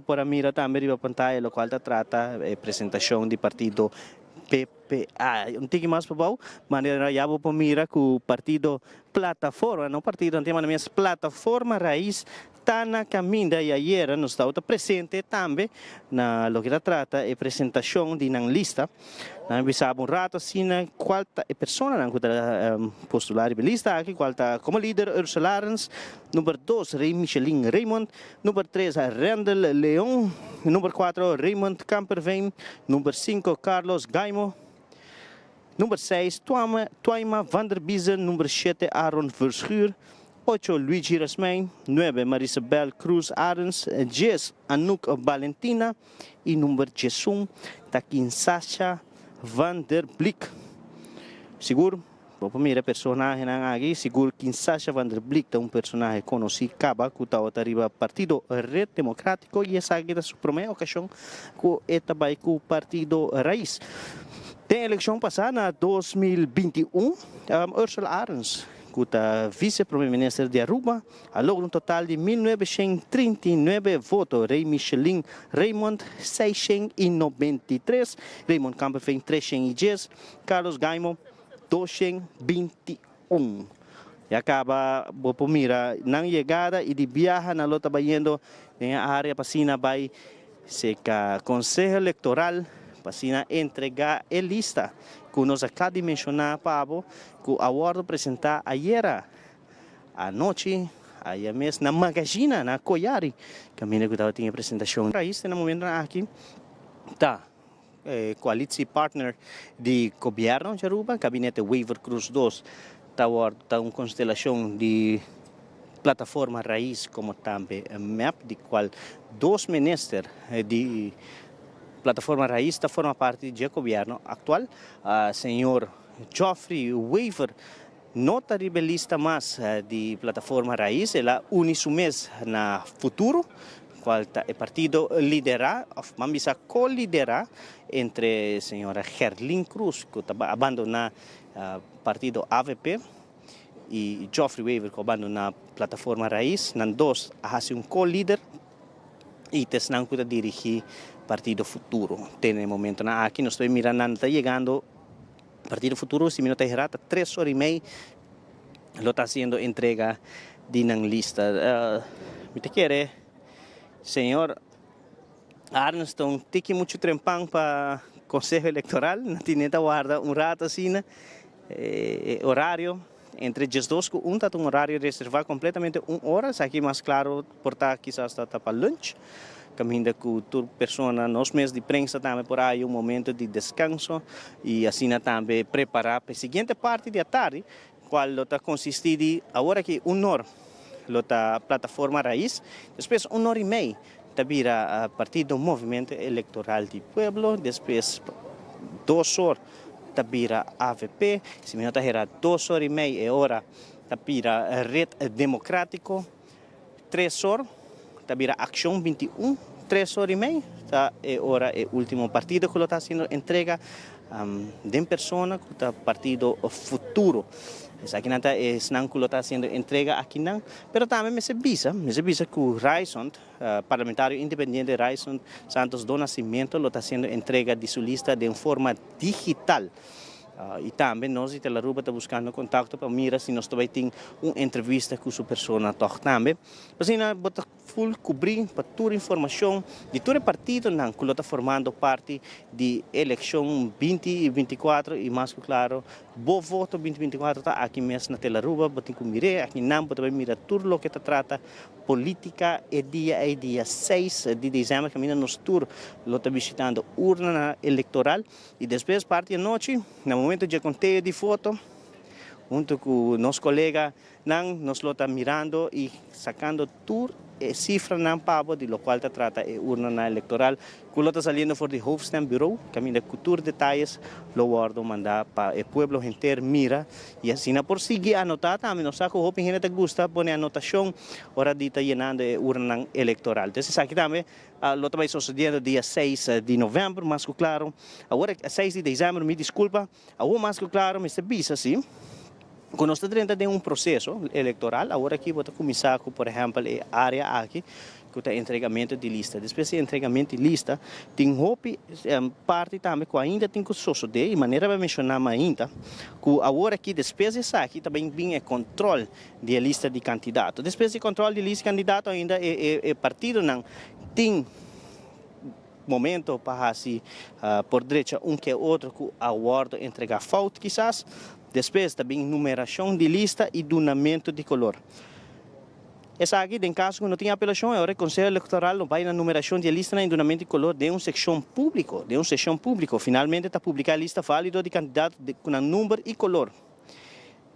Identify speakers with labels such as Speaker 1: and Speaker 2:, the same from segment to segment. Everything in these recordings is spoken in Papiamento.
Speaker 1: por a mira tambe riba pantaya locual ta trata e presentacion di partido PPA. Un tiki mas pabou, manera ya bo por mira cu partido Plataforma, no partido antes, mas mes Plataforma Raiz ta na caminda y ayera nos tabata presente tambe na loke ta trata e presentacion di nan lista. Nan a bisa un rato asina cual ta e personanan cu ta postula riba e lista aki, cual ta como lider Ursula Arends, number 2 Rey Michelin Raymond, number 3 Randall Leon, number 4 Raymond Kamperveen, number 5 Carlos Gaimo, number 6 Tuaima van der Biezen, number 7 Aaron Verschuur, 8 Luigi Rasmijn, 9 Marisabel Cruz Arends, 10 Anouk Valentina y number 11 ta Kinsasha van der Blik. Sigur, bo por mira personahenan aki, sigur Kinsasha van der Blik ta un personahe conoci caba cu tabata riba partido Red Democratico y esaki ta su prome ocasion cu e ta bay cu partido Raiz. Den eleccion pasa na 2021, Ursula Arends, cu ta vice prome minister di Aruba, a logra un total di 1939 voto. Rey Michelin Raymond 693, Raymond Kamperveen 310, Carlos Gaimo 221. Ya caba bo por mira nan yegada y di biaha nan lo ta bayendo den e area pa asina bay cerca Conseho Electoral pa asina entrega e lista cu nos a caba di menciona pa bo cu a wordo presenta ayera anochi aya mes na Magazina na Koyari, caminda cu tabatin e presentacion. Raiz na momento aki ta coalitie partner di gobierno di Aruba, Gabinete Wever Croes 2 ta un constelacion di Plataforma Raiz como tambe MEP, di cual dos minister di Plataforma Raiz ta forma parti di gobierno actual. Señor Geoffrey Wever no ta riba lista mas di Plataforma Raiz, el a uni su mes na Futuro, cual ta e partido lidera, of ban bisa co-lidera, entre señora Gerlin Cruz, cu ta abandona partido AVP, y Geoffrey Wever, cu abandona Plataforma Raiz. Nan dos a haci un co-lider y ta esnan cu ta dirigi Partido Futuro. Te na e momento nan aki, nos ta mira nan ta yegando Partido Futuro, si mi no ta erra, ta 3:30 lo ta haciendo entrega di nan lista. Mi ta kere, señor Arends ta un tiki mucho trempan pa Conseho Electoral, nan tin ta warda un rato asina, horario entre 12 cu 1 ta un horario reserva completamente un ora, aki mas claro por ta kisas ta pa lunch, caminda cu tur persona, nos mes di prensa tambe por haya un momento di descanso y asina tambe prepara pa e siguiente parti di atardi, cual lo ta consisti di awor aki 1 or lo ta Plataforma Raiz, despues 1:30 ta bira Partido Movimento Electoral di Pueblo, despues 2 or ta bira AVP, si mi no ta erra 2:30 e ora ta bira Red Democratico, 3 or ta bira Accion 21, 3:30 ta e ora e ultimo partido cu ta haciendo entrega di persona, cu ta Partido Futuro. Esaki nan ta esnan cu ta haciendo entrega aki nan, pero tambe mi bisa cu Ryçond, parlamentario independiente Ryçond Santos do Nascimento, lo ta haciendo entrega di su lista di forma digital. Y tambe nos di Telearuba ta buscando contacto pa mira si nos tambe tin un entrevista cu su persona toch tambe. Asina, bo ta full cubri pa tur informacion di tur partido nan cu ta formando parti di eleccion 2024 y mas cu claro, bo voto 2024 ta aki mes na Telearuba, bo tin cu mira, aki nan bo tambe mira tur loke ta trata politica e dia 6 di december, caminda nos tur lo ta bishitando urna electoral y despues parti anochi, na momento di conteo di voto, hunto cu nos colega nan nos lo ta mirando y sacando tur e cifra nan pa bo di locual ta trata e urna electoral cu lo ta saliendo for di hoofdstembureau, caminda cu tur detaye lo wordo manda pa e pueblo henter mira y asina por sigui anota tambe. Nos sa cu hopi hende ta gusta pone anotacion ora di ta yenando e urna electoral. Anto, esaki tambe lo ta bay sucediendo dia 6 di november, mas cu claro. Awor 6 di december, mi disculpa, awor mas cu claro, mi bisa asina, cu nos ta den un proceso electoral, awor aki bo ta cuminsa cu, por ehempel, e area aki, ku ta entregamentu di lista. Despues di entregamentu di lista tin hopi parti tambe ku ainda tin ku sosodé i manera bo a menshoná mainta ku awor aki despues di esaki ta bin bin e kòntròl di e lista di kandidato. Despues di kòntròl di lista di kandidato ainda e partidonan tin momento pa hasi por drecha un ke otro ku a wòrdu entregá fout kisas. Despues ta bin numerashon di lista i dunamentu di kolor. Esaki den kaso ku no tin apelashon e ora e Konseho Elektoral lo bai na numerashon di e listanan i dunamentu di kolor den un sekshon públiko. Den un seshon públiko finalmente ta publiká e lista válido di kandidato ku nan number i kolor.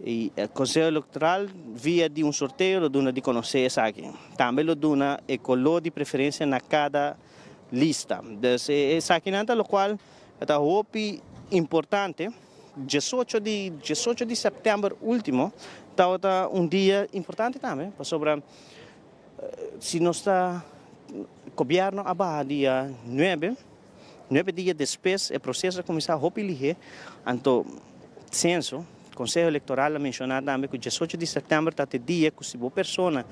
Speaker 1: E Konseho Elektoral via di un sorteo lo duna di konosé esaki. Tambe lo duna e koló di preferensia na kada lista. Dus esakinan ta lokual ta hopi importante. Diesocho di diesocho di sèptèmber último tabata un dia importante tambe pasobra si nos ta gobièrnu a baha dia nuebe. Nuebe dia despues e proseso a kuminsá hopi lihé, anto Senso, Konseho Elektoral a menshoná tambe ku diesocho di sèptèmber ta te dia ku si bo persona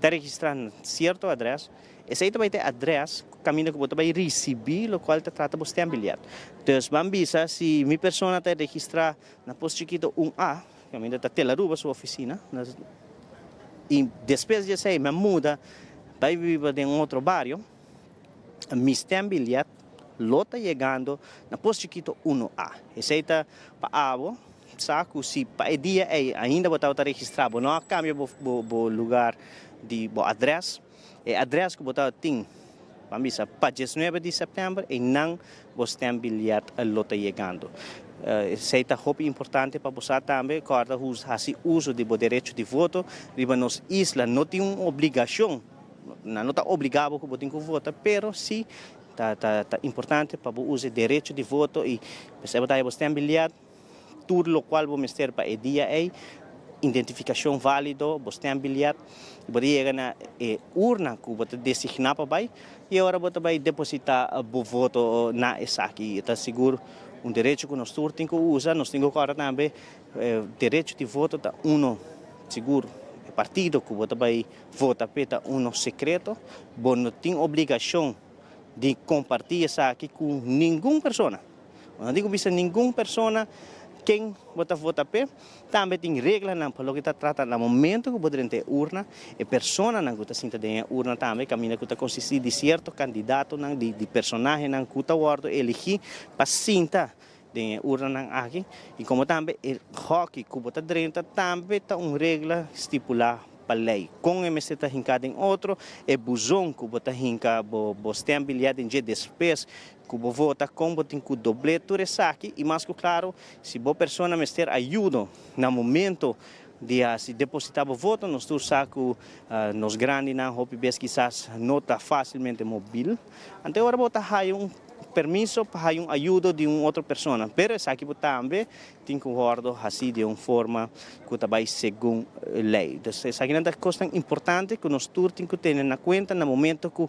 Speaker 1: ta registrá na sierto adrès, esei ta bai ta e adrès kaminda ku bo ta bai risibí lokual ta trata bo stembiljet. Dus ban bisa si mi persona ta registrá na Pos Chikito un A, kaminda ta Telaruba su ofisina, i despues di esei mi a muda bai biba den un otro bario, Mi stembiljet lo ta yegando na Pos Chikito uno A. Esei ta pa abo sa ku si pa e dia ei ainda bo tabata registrá, bo no a kambia bo bo lugar di bo adrès, e adrès ku bo tabatin, ban bisa, pa diesnuebe di sèptèmber, einan bo stembiljet lo ta yegando. Esei ta hopi importante pa bo sa tambe, kòrda hasi uso di bo derecho di voto. Riba nos isla no tin un obligashon. Nan no ta obligá bo ku bo tin ku vota, pero sí ta ta ta importante pa bo usa e derecho di voto i p'esei bo ta haña bo stembiljet, tur lokual bo mester pa e dia ei, identifikashon válido, bo stembiljet, i bo ta yega na e urna ku bo ta designá pa bai i e ora bo ta bai depositá bo voto na esaki. E ta sigur un derecho ku nos tur tin ku usa, nos tin ku kòrda tambe derecho di voto ta uno sigur e partido ku bo ta bai Vota p'e ta uno sekreto, bo no tin obligashon di kompartí esaki ku ningun persona. Bo no tin ku bisa ningun persona ken bo ta vota p'e. Tambe tin reglanan pa loke ta trata na momento ku bo drenta e urna, e personanan ku ta sinta den e urna tambe kaminda ku ta konsistí di sierto kandidatonan, di personahenan ku ta wòrdu eligí pa sinta den e urnanan aki i komo tambe e hòki ku bo ta drenta tambe ta un regla stipulá pa lei. Kon e mester ta hinká den otro, e buzon ku bo ta hinka bo bo stembiljet den dje despues ku bo vota, kon bo tin ku dobl'é tur esaki i mas ku klaro si bo persona mester ayudo na momento di hasi depositá bo voto. Nos tur sa ku nos grandinan hopi bes kisas no ta fásilmente mobil. Anto e ora bo ta haya un permiso pa haya un ayudo di un otro persona, pero esaki bo tambe tin ku wòrdu hasi di un forma ku ta bai segun lei. Dus esakinan ta kosnan importante ku nos tur tin ku tene na kuenta na momento ku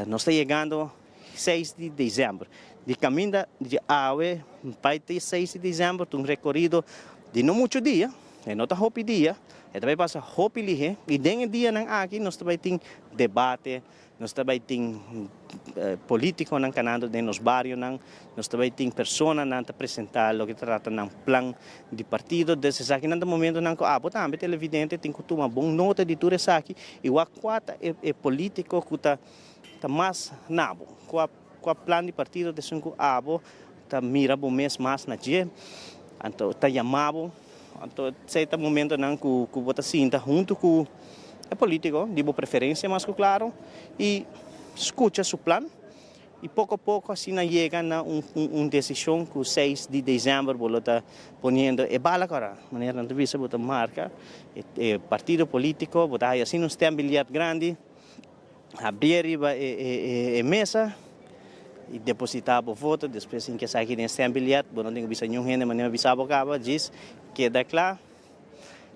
Speaker 1: nos ta yegando seis di desèmber. Di kaminda di awe bai te seis di desèmber ta un rekorido di no muchu dia, e no ta hopi dia, e ta bai pasa hopi lihé i den e dianan aki nos ta bai tin debate, Nos ta bai tin politiconan canando den nos barionan, nos ta bai tin personanan ta presenta loke ta trata nan plan di partido. Dus esakinan ta momentonan cu abo tambe televidente tin cu tuma bon nota di tur esaki y wak cua ta e politico cu ta mas na bo, cua cua plan di partido ta esun cu abo ta mira bo mes mas na dje, anto ta yama bo. Anto esei ta momentonan ku ku bo ta sinta huntu ku e politiko di bo preferensia mas ku klaro i skucha su plan i poko a poko asina yega na un un desishon ku seis di desèmber bo lo ta poniendo e bala kòrda. Manera nan ta bisa bo ta marka e e partido politiko, bo ta haya asina un stembiljet grandi. Habri riba e mesa y deposita bo voto, despues sin ke esaki den stembiljet, bo no tin ku bisa niun hende manera mi bisa bo kaba, djis keda kla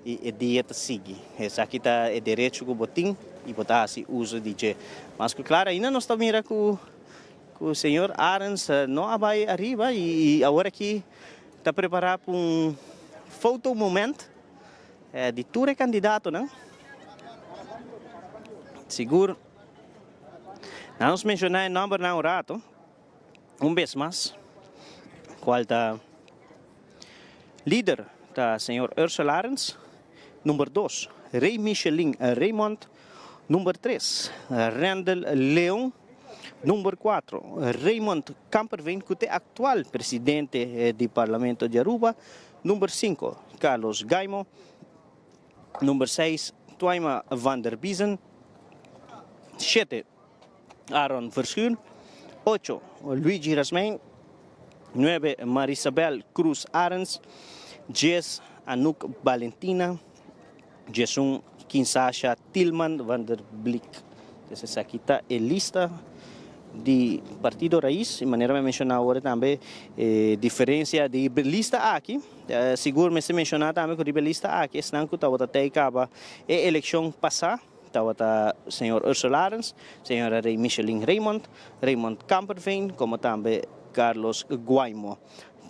Speaker 1: y e dia ta sigui. Esaki ta e derecho ku bo tin y bo ta hasi uso di dje. Mas ku klar ainda nos ta mira ku ku señor Arends no a bai ariba y awor aki ta prepara pa un foto moment. Di tur e kandidatonan, sigur Na nos menshoná e nòmbernan un rato, un bes mas, kual ta lider ta señor Ursel Arends, number dos, Rey Michelin Raymond, number tres, Randel Leon, number cuatro, Raymond Kamperveen ku ta e aktual presidente di Parlamento di Aruba, number sinku, Carlos Gaimo, Number seis, Twaima van der Biezen. Shete, Aaron Verschuur. Ocho, Luigi Rasmijn. Nuebe, Marisabel Cruz Arends. Dies, Anouk Balentina. Diesun, Kinsasha Tilman van der Blik. Entonces esaki ta e lista di Partido Raiz y manera mi a menciona awor tambe e diferencia di lista aki. Sigur mester menciona tambe cu riba e lista aki esnan cu tabata tey caba e eleccion pasa tabata señor Ursel Arends, señora Rey Micheline Raymond, Raymond Kamperveen como tambe Carlos Guaimo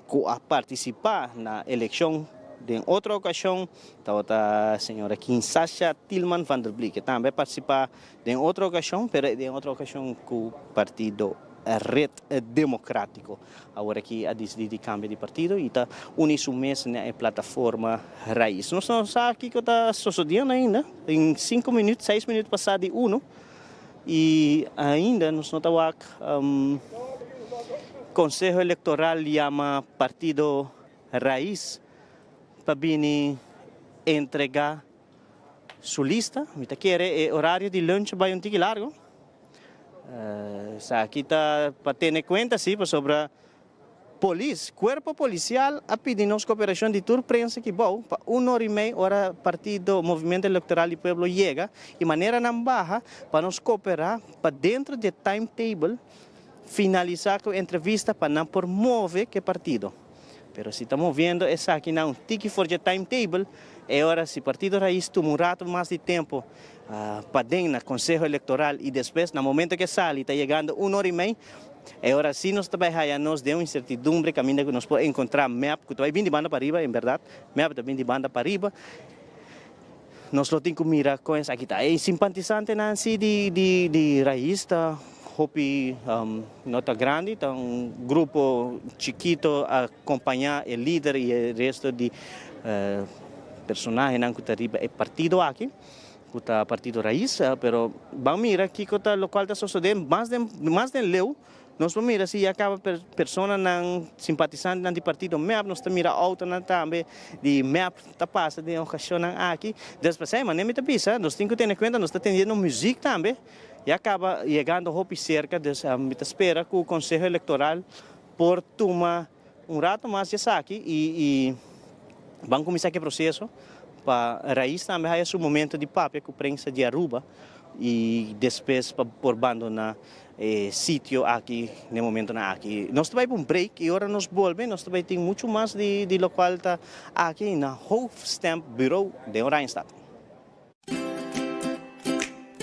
Speaker 1: cu a participa na eleccion den otro ocasion tabata señora Kinsasha Tilman van der Bliek tambe a participa den otro ocasion pero den otro ocasion cu partido Red Democratico. Awor aki a disidí di kambia di partido i ta uni su mes na e plataforma Raiz. Nos no sa kiko ta sosodiendo ainda. Den sinku minüt, seis minüt pasá di uno i ainda nos no ta wak Konseho Elektoral yama partido Raiz pa bini entregá su lista. Mi ta kere e orario di lunch bai un tiki largo. Esaki ta pa tene cuenta si, pasobra polis, cuerpo policial a pidi nos cooperacion di tur prensa aki bou pa un ora y mei ora partido Movimiento Electoral di Pueblo yega y manera nan baha pa nos coopera pa dentro di e timetable finalisa cu entrevista pa nan por move cu e partido. Pero si ta moviendo esakinan un tiki for dje timetable, e ora si Partido Raiz tuma un rato mas di tempo paden na Conseho Electoral y despues na momento ke sali ta yegando un ora y mei, e ora si nos ta bay haya nos den un incertidumbre caminda cu nos por encontra mep cu ta bay bin di banda pariba, en berdad mep ta bin di banda pariba, nos lo tin cu mira con esaki ta. E simpatisantenan si di Raiz ta hopi no ta grandi, ta un grupo chikito a acompaña e lider y e resto di personahenan cu ta riba e partido aki, cu ta Partido Raiz, pero ban mira kico ta locual ta sosode mas den mas den leu. Nos por mira si ya caba personanan, simpatisantenan di partido mep, nos ta mira autonan tambe di mep ta pasa den e ocasionnan aki. Despues ey manera mi ta bisa, nos tin cu tene cuenta nos ta tendiendo muziek tambe, ya caba yegando hopi cerca, dus mi ta spera cu Conseho Electoral por tuma un rato mas di esaki y ban cuminsa cu e proceso pa Raiz tambe haya su momento di papia cu prensa di Aruba y despues pa por bandona e sitio aki n'e momentonan aki. Nos ta bai pa un break y ora nos bolbe nos ta bai tin mucho mas di locual ta aki na Hoofdstembureau den Oranjestad.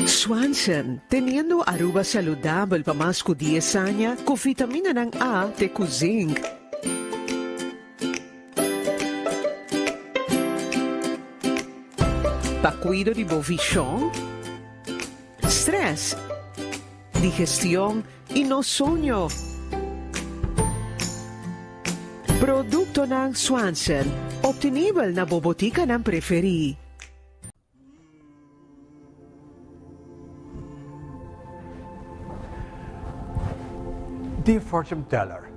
Speaker 2: Swanson, teniendo Aruba saludabel pa mas cu dies aña cu vitaminanan A te cu zinc. Pa cuido di bo vision, stress, digestion y no soño. Productonan Swanson, obtenibel na bo boticanan preferi.
Speaker 3: Dear fortune teller,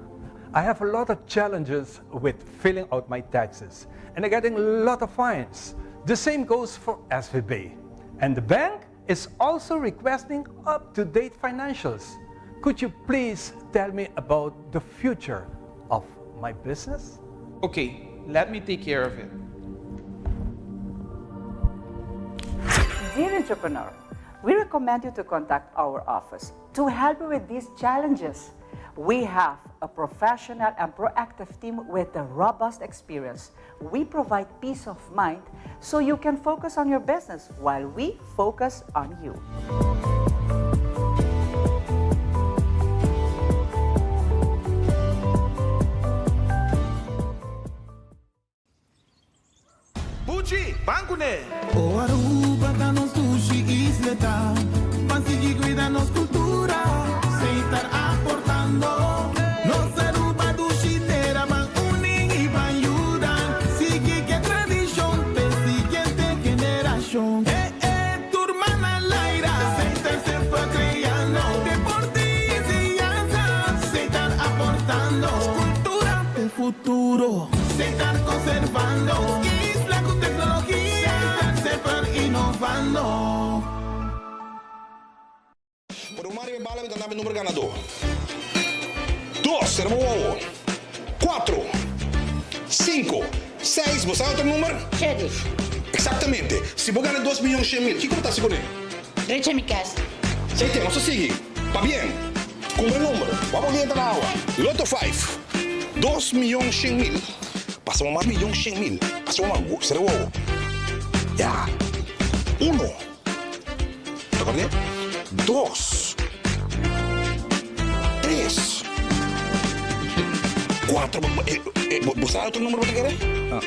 Speaker 3: I have a lot of challenges with filling out my taxes and I'm getting a lot of fines. The same goes for SVB. And the bank is also requesting up-to-date financials. Could you please tell me about the future of my business?
Speaker 4: Okay, let me take care of it.
Speaker 5: Dear entrepreneur, we recommend you to contact our office to help you with these challenges. We have a professional and proactive team with a robust experience. We provide peace of mind so you can focus on your business while we focus on you.
Speaker 6: Buchi, ban kuné!
Speaker 7: O Aruba ta nos dushi isleta, ban sigui cuida nos cultura.
Speaker 6: futuro. Setar conservando un isla cu tecnologia. Setar semper innovando.
Speaker 7: Por un mari bala mi ta nami numero ganador. Dos, sera bo wowo. Cuatro, cinco, seis, bo sa otro numero?
Speaker 8: Shete.
Speaker 7: Exactamente. Si bo gana dos miyon shen mil, kico bo ta haci cune?
Speaker 8: Drecha mi cas.
Speaker 7: Sete, nos ta sigui. Pabien. Cumpra e numero. Wak bo dienta na awa. Lotto five. 2 miyon 100 mil. Pasa bo mas miyon 100 mil. Pasa bo mas. Sera wowo. Ya. Uno. Ta kòrda? Dos. Tres. Cuatro. Bo sa otro numero bo ta kere?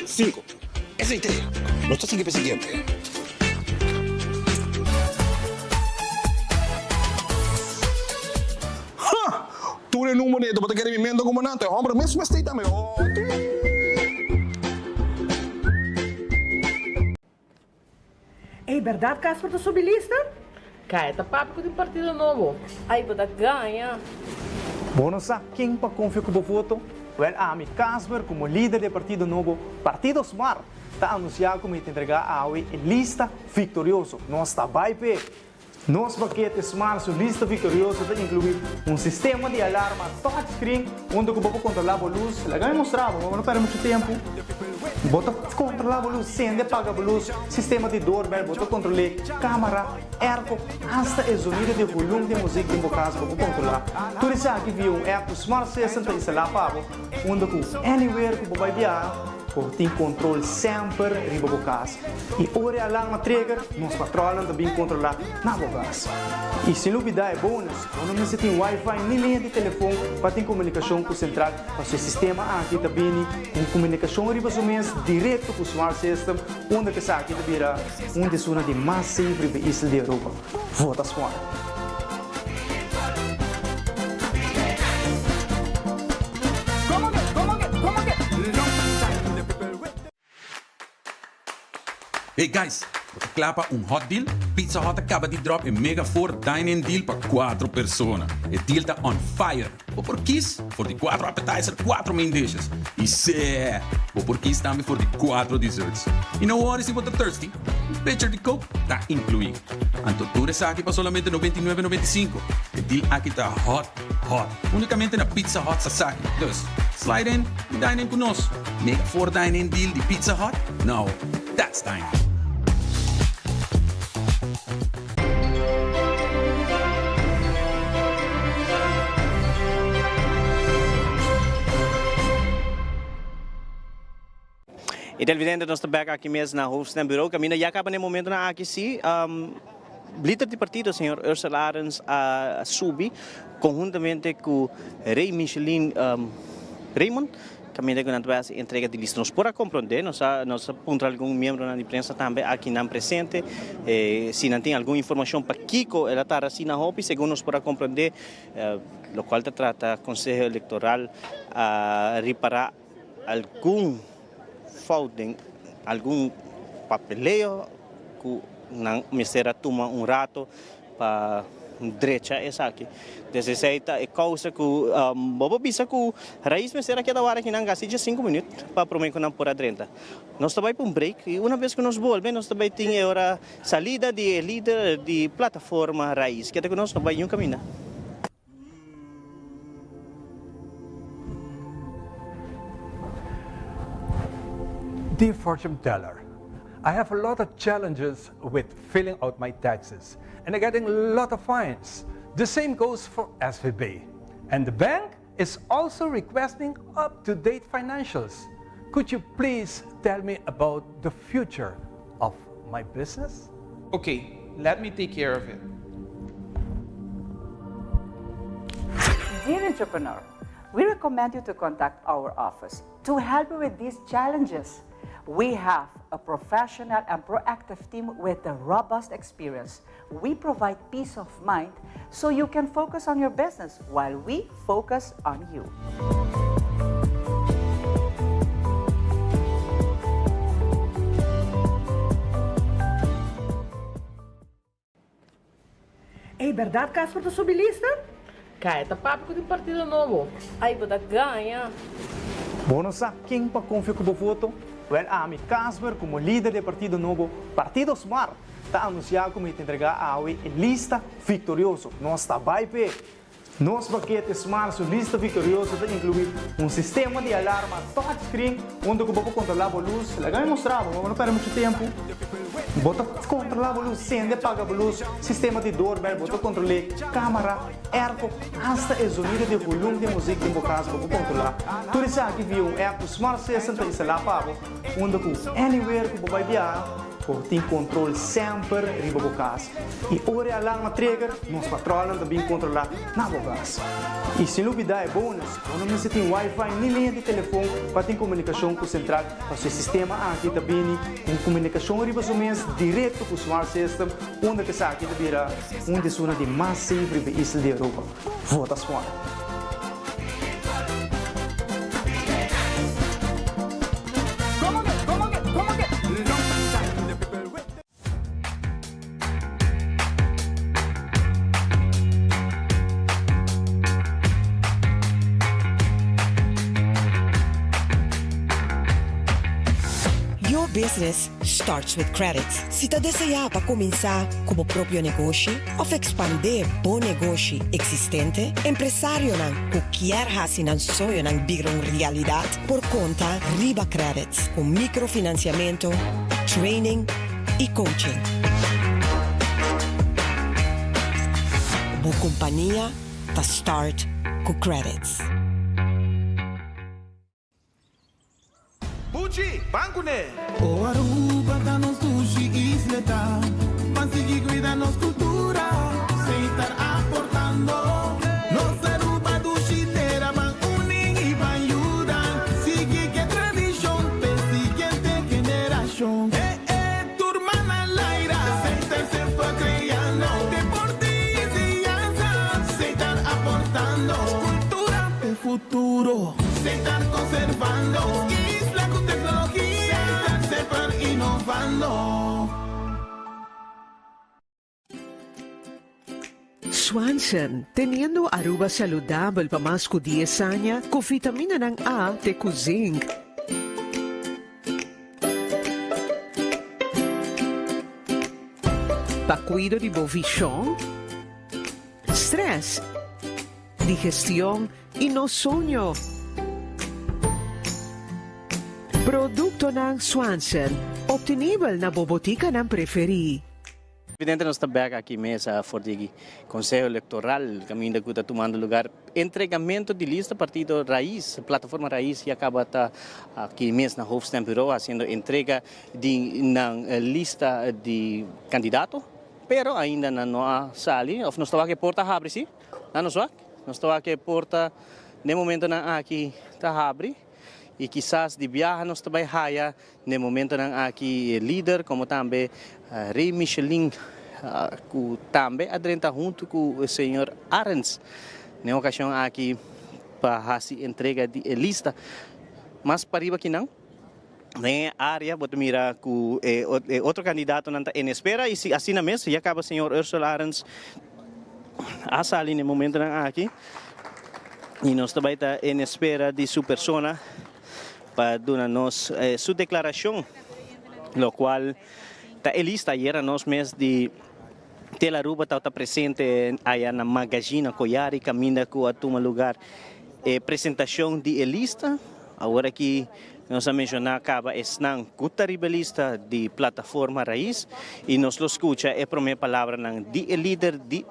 Speaker 9: Cinco.
Speaker 7: Esei te. Nos ta sigui pa e siguiente. Ha! Tur e numero neto bo ta kere mi mento como nan. E homber mes mester tambe. Oh,
Speaker 10: Ey berdad Casper ta subi lista?
Speaker 4: Caya ta papia cu tin partido nobo.
Speaker 11: Ay bo ta gaña.
Speaker 12: Bo no sa ken pa confia cu bo voto? Wel ami Casper como lider di e partido nobo Partido Smart ta anuncia cu mi ta entrega awe e lista victorioso. Nos ta bay p'e! Nos pakete Smart su lista victorioso ta inclui un sistema di alarma touchscreen unda cu bo por controla bo luz. Laga mi mustra bo, bo no perde mucho tempo. Bo ta controla bo luz, sende, paga bo luz, sistema di doorbell, bo ta controle camara, airco, hasta e zonido di volume di muziek den bo cas bo por controla. Tur esaki via un app cu Smart System ta instala pa bo, unda cu anywhere cu bo bay biaha, bo tin control semper riba bo cas. Y ora e alarma trigger, nos patrolnan ta bin controla na bo cas. Y sin lubida e bonus, bo no mester tin wifi ni liña di telefon pa tin comunicacion cu central, pasobra e sistema aki ta bini cu un comunicacion riba su mes directo cu Smart System, unda cu esaki ta bira un di esunnan di mas safe riba e isla di Aruba. Vota Smart!
Speaker 13: Hey guys, bo ta kla pa un hot deal? Pizza Hut a kaba di drop e mega four dine-in deal pa cuatro persona. E deal ta on fire! Bo por kies for di cuatro appetizer, cuatro main dishes. Y seh! Bo por kies tambe for di cuatro desserts. Y no worry si bo ta thirsty, un pitcher di coke ta inclui. Anto tur esaki pa solamente 99,95. E deal aki ta hot hot! Unicamente na Pizza Hut Sasaki. Dus, slide in y dine in cu nos. Mega four dine in deal di Pizza Hut? Now, that's dining!
Speaker 1: E televidente nos ta bek aki mes na Hoofdstembureau caminda ya caba na e momentonan aki si lider di partido señor Ursel Arends a subi conhuntamente cu Rey Micheline Raymond caminda cu nan ta bay haci entrega di lista. Nos por a comprende, nos a nos a puntra algun miembronan di prensa tambe aki nan presente si nan tin algun informacion pakico el a tarda asina hopi, segun nos por a comprende locual ta trata Conseho Electoral a ripara algun fout den algun papeleo cu nan mester a tuma un rato pa drecha esaki. Des esey ta e causa cu bo por bisa cu Raiz mester a keda wara akinan casi 15 minuut pa prome cu nan por a drenta. Nos ta bay pa un break y una bes cu nos bolbe nos ta bay tin e ora salida di e lider di plataforma Raiz. Keda cu nos, no bay niun caminda.
Speaker 3: Dear fortune teller, I have a lot of challenges with filling out my taxes and I'm getting a lot of fines. The same goes for SVB. And the bank is also requesting up-to-date financials. Could you please tell me about the future of my business?
Speaker 4: Okay, let me take care of it.
Speaker 5: Dear entrepreneur, we recommend you to contact our office to help you with these challenges. We have a professional and proactive team with a robust experience. We provide peace of mind so you can focus on your business while we focus on you.
Speaker 10: Ey berdad Casper ta subi lista?
Speaker 4: Caya ta papia cu tin partido nobo.
Speaker 11: Ay bo ta gaña.
Speaker 12: Bo no sa ken pa konfia ku bo voto? Wèl ami, Casper, komo lider di e partido nobo, Partido Smart, ta anunsiá ku mi ta entregá awe e lista viktorioso. Nos ta bai p'e! Nos pakete Smart su lista viktorioso ta inkluí un sistema di alarma touchscreen unda ku bo por kontrolá bo lus. Laga mi mustra bo, bo no pèrdè muchu tempu. Bo ta kontrolá bo lus, sende, paga bo lus, sistema di doorbell, bo ta kontrol'é, kámara, Airco, hasta e zonido di e volum di e muzik den bo kas bo por kontrolá. Tur esaki via un app ku Smart System ta instalá pa bo, unda ku anywhere ku bo bai biaha, bo tin kontrol semper riba bo kas. I ora e alarma trigger, nos patròlnan ta bin kontrolá na bo kas. I sin lubidá e bonus, bo no mester tin wifi ni liña di telefon pa tin komunikashon ku sentral, pasobra e sistema aki ta bini ku un komunikashon riba su mes direkto ku Smart System, unda ku esaki ta bira Un di esuna di mas safe riba e isla di Aruba. Vota Smart!
Speaker 8: Your business starts with credit. Si ta deseá pa kuminsá ku bo propio negoshi òf ekspandé bo negoshi eksistente, empresarionan ku kier hasi nan soñonan bira un realidat por konta riba Credits ku mikrofinansiamentu, training i coaching. Bo kompania ta start ku Credits.
Speaker 6: Buchi, ban kuné! O Aruba ta nos dushi isleta, ban sigui cuida nos cultura, Setar aportando. Nos Aruba dushi tera, ban uni y ban yuda, sigui ke tradicion p'e siguiente generacion. Eh eh, tur man al aire, Setar semper creando, deporte y enseñanza, Setar aportando, cultura p'e futuro. Setar conservando isla cu tecnologia. Setar semper innovando.
Speaker 2: Swanson, teniendo Aruba saludabel pa mas cu dies aña cu vitaminanan A te cu zinc. Pa cuido di bo vision, stress, digestion y nos soño. Productonan Swanson, obtenibel na bo boticanan preferi.
Speaker 1: Evidente nos ta bek aki mesa for di Conseho Electoral caminda cu ta tumando lugar entregamento di lista partido Raiz, Plataforma Raiz ya caba ta aki mes na Hoofdstembureau haciendo entrega di nan lista di candidato pero ainda nan no a sali of nos ta wak e porta habri si. Nan nos wak, nos ta wak e porta n'e momentonan aki ta habri y kisas di biaha nos ta bay haya n'e momentonan aki e lider como tambe Rey Michelin cu tambe a drenta hunto cu señor Arends n'e ocasion aki pa haci entrega di e lista. Mas pariba kinan. Den e area bo ta mira cu e otro candidatonan ta en espera y si asina mes ya caba señor Ursel Arends a sali na e momentonan aki y nos ta bay ta en espera di su persona pa duna nos su declaracion locual ta e lista ayera nos mes di Tel Aruba tabata presente aya na Magazine Koyari caminda cu a tuma lugar e presentacion di e lista. Awor aki nos a menciona caba esnan cu ta riba e lista di Plataforma Raiz y nos lo scucha e prome palabranan di e lider di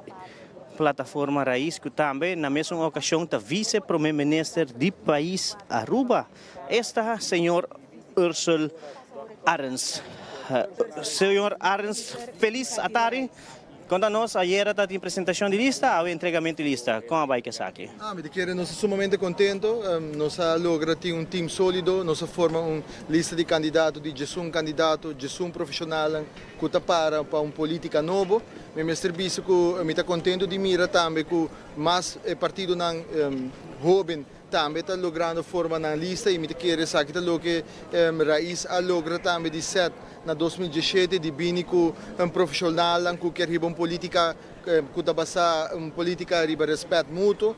Speaker 1: Plataforma Raiz cu tambe na mesun ocasion ta Vice Prome Minister di pais Aruba, esta señor Ursell Arends. Señor Arends, felis atari. Konta nos, ayera ta tin presentacion di lista, awe entregamento di lista. Con a bay cu esaki?
Speaker 9: Ah, mi ta kere nos ta sumamente contento. Nos a logra tin un team solido, nos a forma un lista di candidato di djesun candidato, djesun profesionalnan cu ta para pa un politica nobo. Mi mester bisa cu mi ta contento di mira tambe cu mas e partidonan hoben Tambe ta logrando forma nan lista y mi ta kere esaki ta loke Raiz a logra tambe di set na 2017 di bini cu profesionalnan cu kier hiba un politica ku ta basá un polítika riba rèspèt mutuo,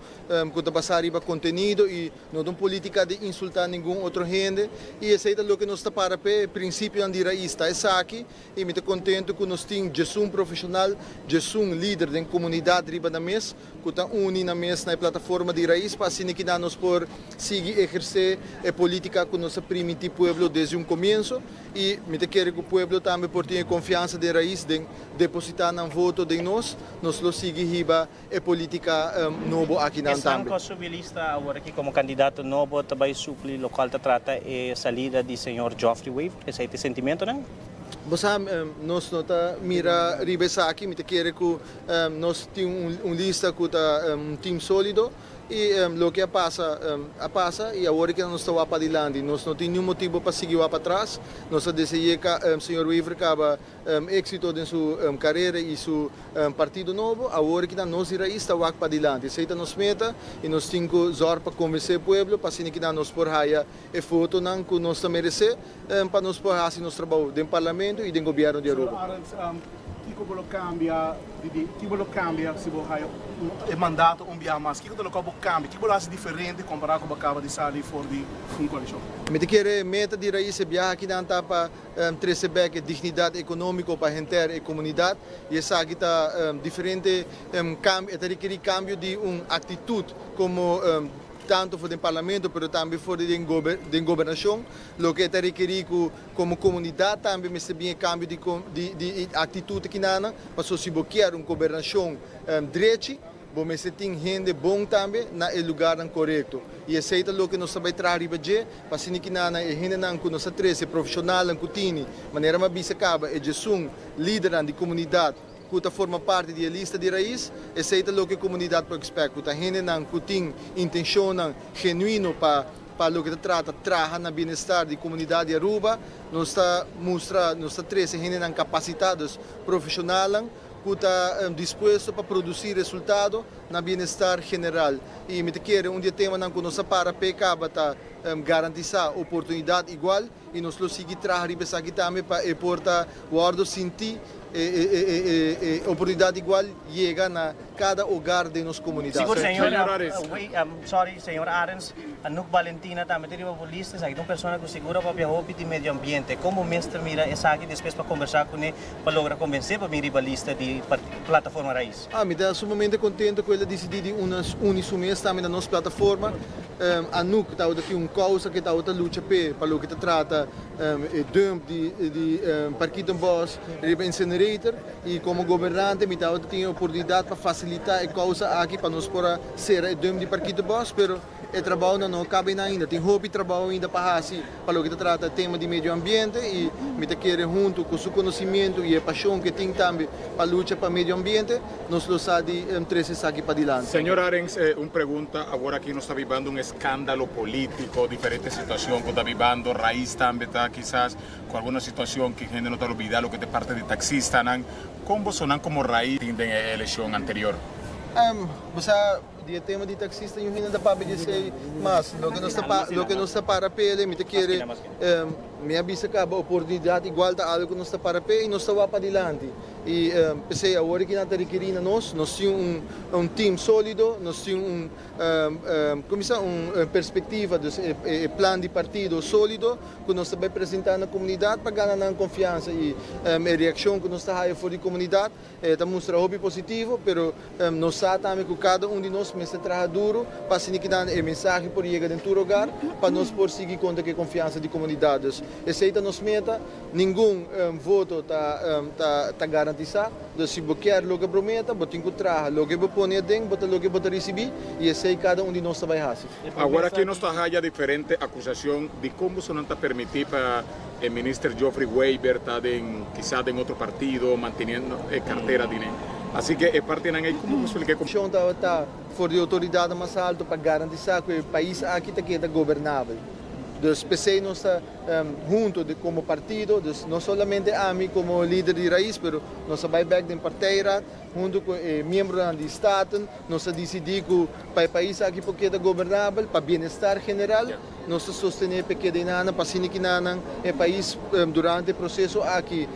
Speaker 9: ku ta basá riba kontenido i no ta un polítika di insultá ningun otro hende. I esei ta loke nos ta para p'e, e prinsipionan di rais ta esaki i mi ta kontentu ku nos tin djesun profeshonal, djesun lider den komunidat riba nan mes ku ta uni nan mes na e plataforma di rais pa asina kinan nos por sigui ehersé e polítika ku nos a primintí pueblo desde un komienso. I mi ta kere ku pueblo tambe por tin e konfiansa den rais den depositá nan voto den nos, nos lo sigui hiba e polítika nobo akinan
Speaker 1: Esnan
Speaker 9: tambe.
Speaker 1: ku a subi lista awor aki komo kandidato nobo ta bai supli lokual ta trata e salida di señor Geoffrey Wever. Esei ta e sentimentonan?
Speaker 9: Bo sa, nos no ta mira riba esaki. Mi ta kere ku nos tin un lista ku ta un tim sólido. I loke a pasa, a pasa i awor ke nos ta wak padilanti. Nos no tin niun motibu pa sigui wak patras. Nos ta dese'é ka señor Wever kaba éksito den su karera i su partido nobo. Awor ki nan nos di rais ta wak padilanti. Esei ta nos meta i nos tin ku zòrg pa konvensé e pueblo pa asina ki nan nos por haya e votonan ku nos ta meresé pa nos por hasi nos trabou den parlamento i den gobièrnu di Aruba.
Speaker 11: Kiko bo lo kambia di kiko bo lo kambia si bo haya e mandato un biaha mas? Kiko ta loke bo kambia? Kiko bo lo hasi diferente kompará ku bo kaba di sali for di un koalishon?
Speaker 9: Mi ta kere e meta di Rais e biaha akinan ta pa trese bek e dignidat ekonómiko pa henter e komunidat i esaki ta diferente kambio, e ta rekerí kambio di un aktitut komo tanto for den parlamento pero tambe for di den gobernashon, loke e ta rekerí ku Komo komunidat tambe mester bin e kambio di di aktitut akinanan, pasobra si bo kier un gobernashon drechi, bo mester tin hende bon tambe na e lugarnan korekto. I esei ta loke nos ta bai traha riba dje, pa asina kinanan e hendenan ku nos a trese, profeshonalnan ku tini, manera mi a bisa kaba, e djesun lidernan di komunidat ku ta forma parti di e lista di rais, esei ta loke komunidat por ekspèkt, ku ta hendenan ku tin intenshonnan genuino pa Pa loke ta trata traha na bienestar di comunidad di Aruba, nos ta mustra, nos ta trece hendenan capacita, dus profesionalnan cu ta dispuesto pa produci resultado na bienestar general. Y mi ta kere un di e temanan cu nos a para p'e caba ta garantisa oportunidad igual y nos lo sigui traha riba esaki tambe pa e por ta wordo sinti e oportunidad igual yega na cada hogar den nos comunidad.
Speaker 1: Sigur señor sorry señor Arends, Anouk Balentina tambe ta riba bo lista, esaki ta un persona cu sigur a papia hopi di medio ambiente. Con bo mester mira esaki despues pa conversa cune pa logra convence pa bin riba lista di Plataforma Raiz?
Speaker 9: Mi ta sumamente contento cu el a dicidi di uni su mes tambe na nos plataforma. Anouk tabata tin un causa cu e tabata lucha p'e pa loke ta trata e dump di di Parkietenbos riba incinerator y como gobernante mi tabata tin e oportunidad pa facilita e causa aki pa nos por a cera e dump di Parkietenbos pero e trabounan no caba einan ainda. Tin hopi trabou ainda pa haci pa loke ta trata e tema di medio ambiente y mi ta kere hunto cu su conocimiento y e pasion cu e tin tambe pa lucha pa medio ambiente nos lo sa di trece esaki padilanti.
Speaker 14: Señor Arends, un pregunta, awor aki nos ta bibando un escandalo politico, diferente situacion cu ta bibando, Raiz tambe ta kisas cu alguna situacion cu hende no ta lubida loke ta e parti di taxistanan, con bosonan como Raiz tin den e eleccion anterior?
Speaker 9: Bo sa, di e tema di taxista yu hende ta papia di esey mas, loke nos ta loke nos ta para p'e, mi ta kere mi a bisa caba oportunidad igual ta algo cu nos ta para p'e y nos ta wak padilanti. I p'esei awor ki nan ta rekerí na nos, nos tin un un team sólido, nos tin un kuminsá un perspektiva, dus e plan di partido sólido ku nos ta bai presentá na komunidat pa gana nan konfiansa i e reakshon ku nos ta haya for di komunidat ta mustra hopi positivo, pero nos sa tambe ku kada un di nos mester traha duru pa asina ki nan e mensahe por yega den tur hogar pa nos por sigui konta ku e konfiansa di komunidat. Dus esei ta nos meta. Ningun voto ta ta garantisa. Dus si bo kier loke bo meta, bo tin ku traha. Loke bo pone aden, bo ta loke bo ta risibí, i esei kada un di nos ta bai hasi.
Speaker 14: Awor aki nos ta haya diferente acusacion di con bosonan ta permiti pa e minister Geoffrey Wever ta den kisa den otro partido manteniendo e cartera di ne. Así que e partinan ey como bo explica e.
Speaker 9: Mishon tabata for di autoridadnan mas alto pa garantisa ku e pais aki ta keda gobernabel. Dus p'esei nos ta. Hunto de como partido, dus no solamente ami como lider di Raiz, pero nos a bay bek den partijraad. Huntu ku e miembronan di Staten nos a disidí ku pa e pais aki por keda gobernabel, pa bienestar general, nos ta sostené pa e keda enanan, pa asina kinanan e pais durante e proseso aki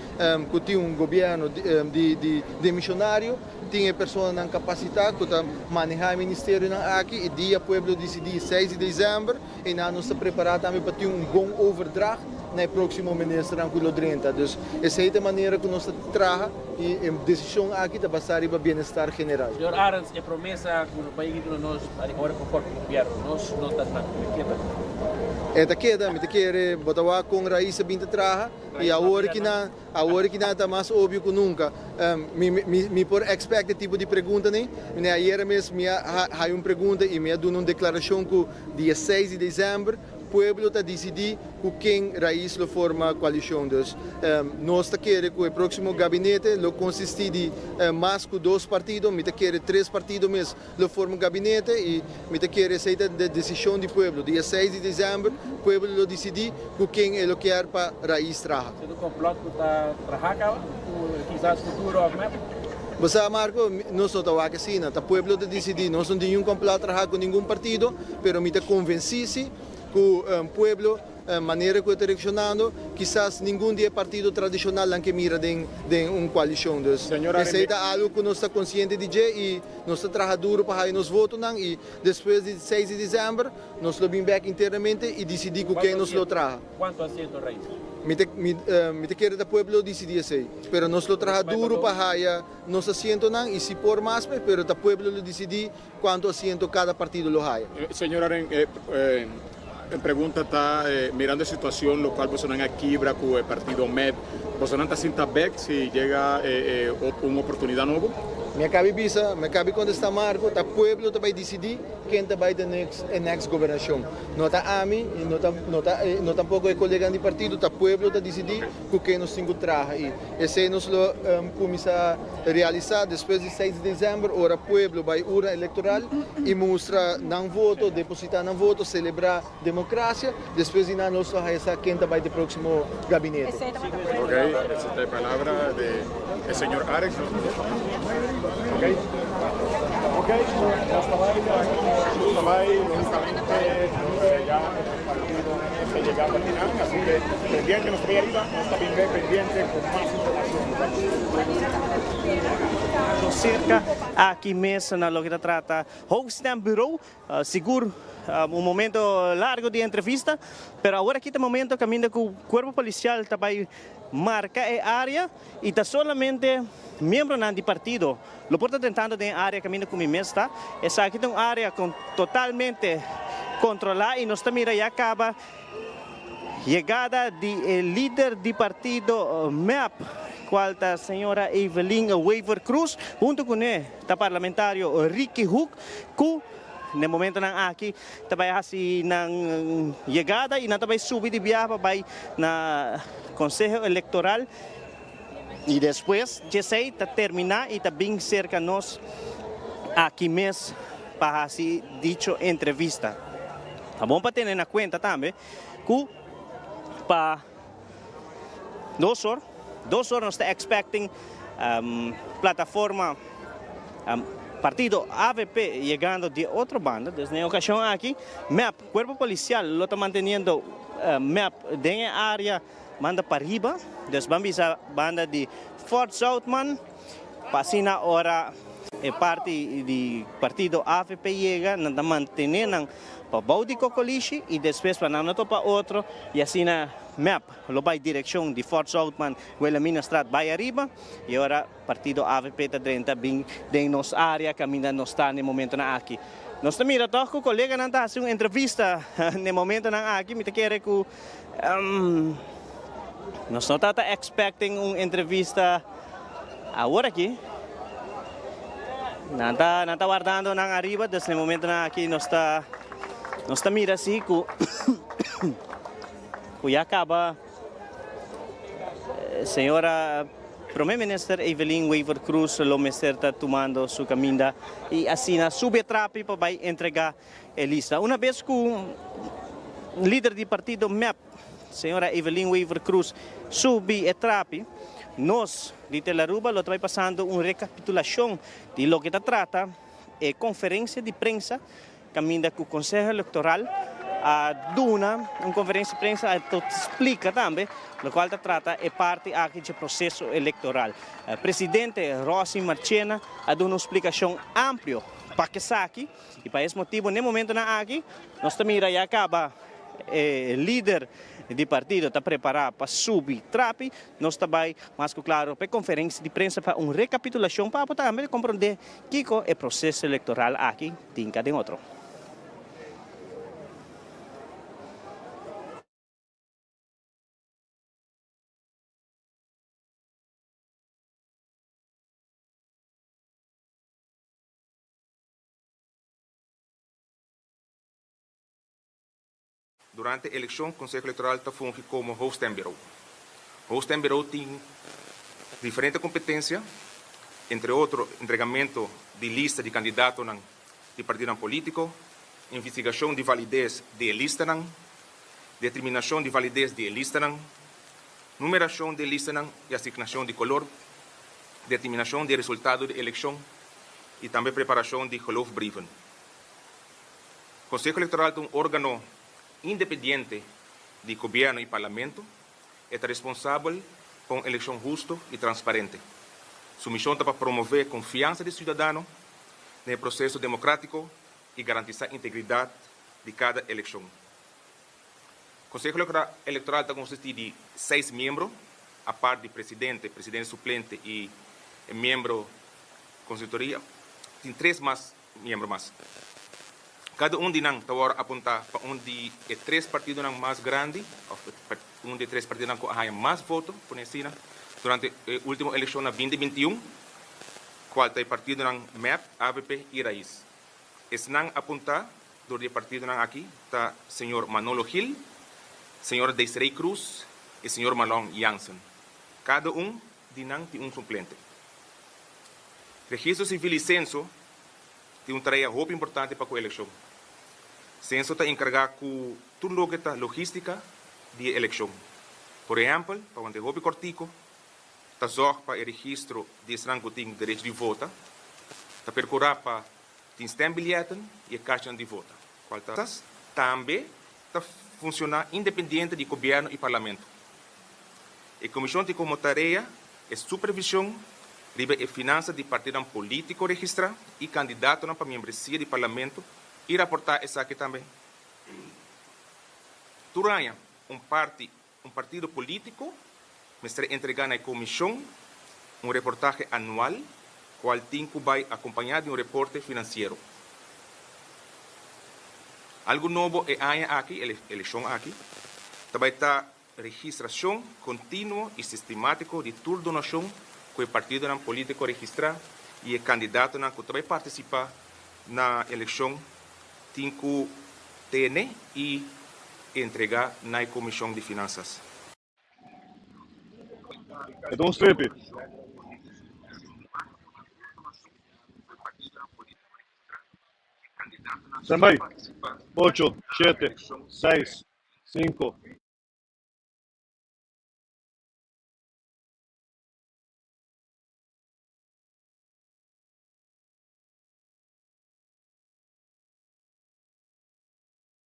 Speaker 9: ku tin un gobièrnu di demisionario, tin e personanan kapasitá ku ta manehá e ministerionan aki i dia pueblo disidí seis di desèmber, Einan nos ta prepará tambe pa tin un bon overdracht na e próksimo ministernan ku lo drenta. Dus esei ta e manera ku nos ta traha i e desishon aki ta basá riba bienestar general.
Speaker 15: Señor Arends, e promesa ku no bai duna nos ariba ora ku forma gobièrnu, nos no ta tantu e keda.
Speaker 9: E ta keda, mi ta kere bo ta wak kon Raiz a bin ta traha i awor ki nan Awor ki nan ta mas obvio ku nunka. Mi mi por expect e tipo di preguntanan. Mi ayera mes mi a haya un pregunta i mi a duna un deklarashon ku dia seis di desèmber pueblo ta disidí ku ken Raiz lo forma koalishon. Dus nos ta kere ku e próksimo gabinete lo konsistí di mas ku dos partido, mi ta kere tres partido mes Lo forma un gabinete y mi ta kere esey ta de decision di pueblo. Dia seis di december pueblo lo dicidi cu ken e lo kier pa Raiz traha.
Speaker 15: Esey ta un complot cu ta traha caba cu kisas futuro of mep?
Speaker 9: Bo sa Marco, nos no ta wak asina. Ta pueblo ta dicidi. Nos no tin niun complot traha cu ningun partido, pero mi ta convenci si cu pueblo Manera ku e ta reakshonando, kisas ningun di e partido tradishonalnan ke mira den den un koalishon. Dus esei ta algu ku nos ta konsiente di dje i nos ta traha duru pa haya nos votonan i despues di seis di desèmber nos lo bin bèk internamente i disidí ku ken nos lo traha.
Speaker 15: Kuantu asiento Raiz?
Speaker 9: Mi ta mi ta kere ta pueblo lo disidí esei, pero nos lo traha duru pa haya nos asientonan i si por mas pero ta pueblo lo disidí Cuanto asiento cada partido lo haya?
Speaker 14: Señor Aren, e pregunta ta, mirando e situacion locual bosonan a kibra cu e partido mep, bosonan ta sinta bek si yega un oportunidad nobo?
Speaker 9: Mi a cabi bisa, mi a cabi contesta Marco, ta pueblo ta bay dicidi ken ta bay ta e next gobernacion. No ta ami y no ta, no ta, no tampoco e coleganan di partido, ta pueblo ta dicidi cu ken nos tin cu traha y esey nos lo cuminsa realisa despues di seis di december ora pueblo bay urna electoral y mustra nan voto, deposita nan voto, celebra democracia, despues di nan nos lo haya sa ken ta bay ta e proximo gabinete.
Speaker 14: Ok, esa ta e palabra de e señor Arends. Ok, ok, nos ta bay, nos ta bay logicamente ya e partido ta yegando aki nan, asi ke pendiente nos ta bay ariba, nos ta bin be pendiente cu mas informacion.
Speaker 1: Cerca aki mes na loke ta trata Hoofdstembureau. Sigur un momento largo di entrevista, pero awor aki ta momento caminda cu Cuerpo Policial ta bay marca e area y ta solamente miembronan di partido lo por ta drentando den e area caminda cu mi mes ta. Esaki ta un area con totalmente controla y nos ta mira ya caba yegada di e lider di partido mep cual ta señora Evelyn Wever Croes hunto cune ta parlamentario Ricky Hoek cu n'e momentonan aki ta bay haci nan yegada y nan ta bay subi di biaha pa bay na Conseho Electoral y despues djesey ta termina y ta bin cerca nos aki mes pa haci dicho entrevista. Ta bon pa tene na cuenta tambe cu pa dos or, dos or nos ta expecting plataforma partido avp yegando di otro banda. Dus na e ocasion aki mep, Cuerpo Policial lo ta manteniendo mep den e area banda pariba, dus ban bisa banda di Fort Zoutman, pa asina ora e parti di partido avp yega nan ta mantene nan pa bou di Cocolishi y despues pa nan no topa otro y asina mep lo bay direccion di Fort Zoutman, Wilhelminastraat bay ariba y ora partido avp ta drenta bin den nos area caminda nos ta n'e momentonan aki. Nos ta mira toch cu coleganan ta haci un entrevista n'e momentonan aki, mi ta kere cu nos no ta ta expecting un entrevista awor aki. Nan ta nan ta wardando nan ariba, dus n'e momentonan aki nos ta nos ta mira si cu cu ya caba señora Prome Minister Evelyn Wever-Croes lo mester ta tumando su caminda y asina subi e trapi pa bay entrega e lista. Una bes cu lider di partido mep, señora Evelyn Wever-Croes subi e trapi. Nos di Telaruba lo ta bai pasando un rekapitulashon di loke ta trata e konferensia di prensa kaminda ku Konseho Elektoral a duna un konferensia di prensa a splika tambe lokual ta trata e parti aki dje proseso elektoral. Presidente Rosy Marchena a duna un splikashon amplio pa esaki i pa es motibu n'e momentonan aki nos ta mira ya kaba e lider di partido ta prepará pa subi trapi. Nos ta bai mas ku klaro pa e konferensia di prensa pa un rekapitulashon pa bo tambe komprondé kiko e proseso elektoral aki tin ka den otro.
Speaker 16: Durante elekshon Konseho Elektoral ta fungi komo hoofdstembureau. Hoofdstembureau tin diferente kompetensia, entre otro entregamento di lista di kandidatonan di partidonan polítiko, investigashon di valides di e listanan, determinashon di valides di e listanan, numerashon di e listanan i asignashon di kolor, determinashon di e resultado di elekshon i tambe preparashon di geloofbrieven. Konseho Elektoral ta un órgano independiente di gobièrnu i parlamento. E ta responsabel pa un elekshon hustu i transparente. Su mishon ta pa promové konfiansa di siudadano den e proseso demokrátiko i garantisá integridat di kada elekshon. Konseho Elektoral ta konsistí di seis miembro, apart di presidente, presidente suplente i e miembro konsultoria, tin tres mas miembro mas. Kada un di nan ta wòrdu apuntá pa un di e tres partidonan mas grandi òf un di e tres partidonan ku a haña mas voto, pone asina, durante e último elekshon na binti 21, kual ta e partidonan mep, avp i rais. Esnan apuntá dor di e partidonan aki ta señor Manolo Gil, señora Desiree Cruz i señor Marlon Jansen. Kada un di nan tin un suplente. Registro Sivil i Senso tin un tarea hopi importante pa ku elekshon. Senso ta enkargá ku tur loke ta logístika di e elekshon. Por ehèmpel, pa wante hopi kòrtiku, ta zòrg pa e registro di esnan ku tin derecho di vota, ta perkurá pa tin stembilyetten i e kachanan di vota, kual ta tambe ta funshoná independiente di gobièrnu i parlamento. E komishon tin komo tarea e supervishon riba e finansa di partidonan polítiko registrá i kandidatonan pa miembresia di parlamento i raportá esaki tambe. Tur aña un parti un partido polítiko mester entregá na e komishon un reportahe anual kual tin ku bai akompañá di un reporte finansiero. Algu nobo e aña aki, e elekshon aki, ta bai ta registrashon kontinuo i sistemátiko di tur donashon ku e partidonan polítiko registrá i e kandidatonan ku ta bai partisipá na elekshon tin ku tene i entregá na e Komishon di Finansas.
Speaker 17: E ta un strepi. Sembay, Ocho, shete, seis, sinku.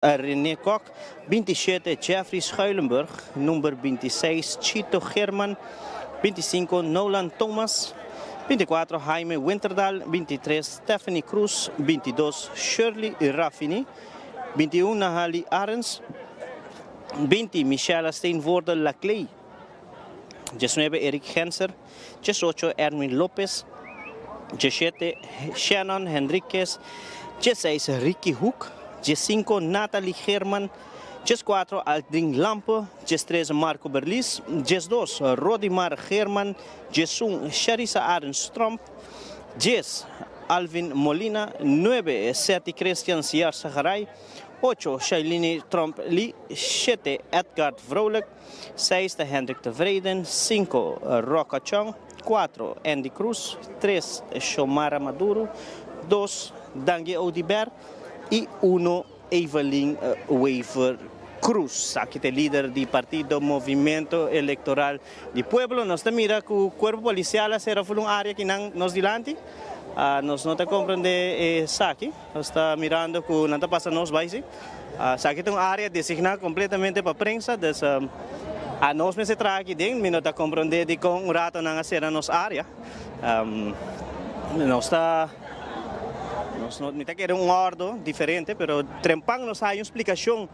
Speaker 1: René Kok, 27 Jeffrey Schuilenburg, number 26 Chito German, 25 Nolan Thomas, 24 Jaime Winterdal, 23 Stephanie Cruz, 22 Shirley Raffini, 21 Nahali Arens, 20 Michelle Steenvoorde Laclay, 19 Eric Genser, 18 Erwin Lopez, 17 Shannon Henriquez, 16 Ricky Hoek, 15 Natalie German, 14 Aldrin Lampe, 13 Marco Berlis, 12 Rodimar German, 11 Sharissa Arends Tromp, 10 Alvin Molina, 9 Seti Christian Siar Sagaray, 8 Shailini Tromp Lee, 7 Edgard Vrolijk, 6 de Hendrik Tevreden, 5 Rocca Chong, 4 Andy Cruz, 3 Shomara Maduro, 2 Dangue Odiber y 1 Evelyn Wever. Cruz. Aki ta e lider di partido Movimento Electoral di Pueblo. Nos ta mira cu cuerpo policial a cera ful un area akinan nos dilanti. Nos no ta comprende esaki. Nos ta mirando cu nan ta pasa nos bay si. Esaki ta un area designa completamente pa prensa, dus a nos mester traha aki den. Mi no ta comprende dicon un rato nan a cera nos area. Nos ta, nos no, mi ta kere un ordo diferente, pero trempan nos haya un splicacion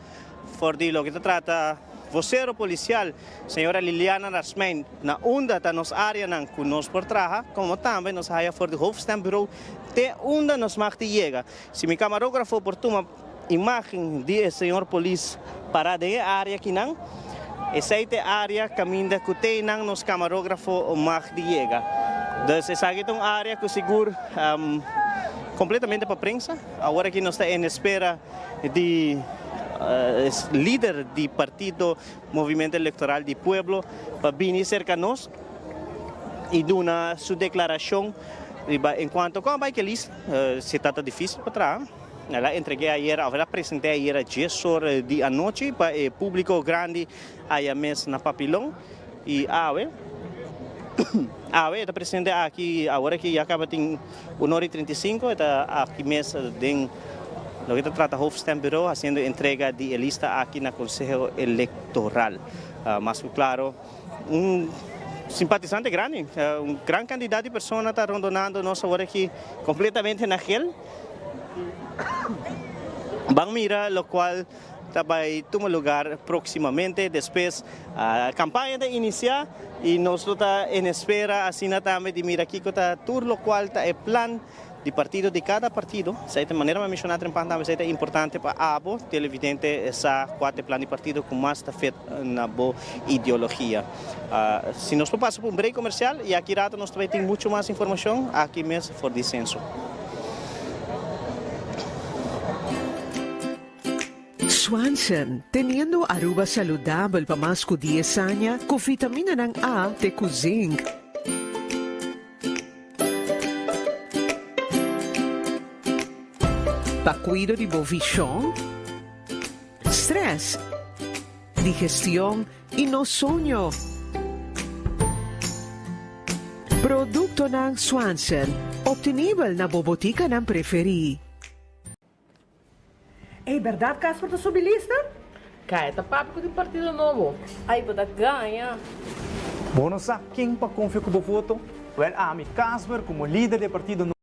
Speaker 1: for di loke ta trata vocero policial, señora Liliana Rasmijn, na unda ta nos areanan cu nos por traha, como tambe nos haya for di hoofdstembureau te unda nos mag di yega. Si mi camarógrafo por tuma imagen di e señor polis para den e area akinan, esey ta e area caminda cu te einan nos camarógrafo mag di yega. Dus esaki ta un area cu sigur completamente pa prensa. Awor aki nos ta en espera di lider di partido Movimiento Electoral di Pueblo pa bini cerca nos y duna su declaracion riba en cuanto con a bay kelis si ta ta dificil pa traha. El a entregu'é ayera of el a present'é ayera dies or di anochi pa e publico grandi aya mes na Papilon y awe awe e ta presente aki awor aki ya caba tin un ora y 35 e ta aki mes den loke ta trata Hoofdstembureau haciendo entrega di e lista aki na Conseho Electoral. Mas cu claro un simpatizante grandi, un gran cantidad di persona ta rondonando nos awor aki completamente na gel. Ban mira locual ta bay tuma lugar proximamente despues campaña ta inicia y nos lo ta en espera asina tambe di mira kico ta tur locual ta e plan di partido di cada partido. Esey ta manera mi a menciona trempan tambe esey ta importante pa abo televidente sa cua ta e plan di partido cu mas ta fit na bo ideologia. Si nos por pasa pa un break comercial y aki rato nos ta bay tin mucho mas informacion aki mes for di censo.
Speaker 2: Swanson, teniendo Aruba saludabel pa mas cu dies aña cu vitaminanan A te cu zinc. Pa cuido di bo vision, stress, digestion y no soño. Productonan Swanson, obtenibel na bo boticanan preferi.
Speaker 10: Ey berdad Casper ta subi lista?
Speaker 4: Kaya ta papia ku tin partido nobo.
Speaker 18: Ay bo ta gaña.
Speaker 12: Bo no sa ken pa konfia ku bo voto? Wèl ami, Casper, komo lider di e partido nobo.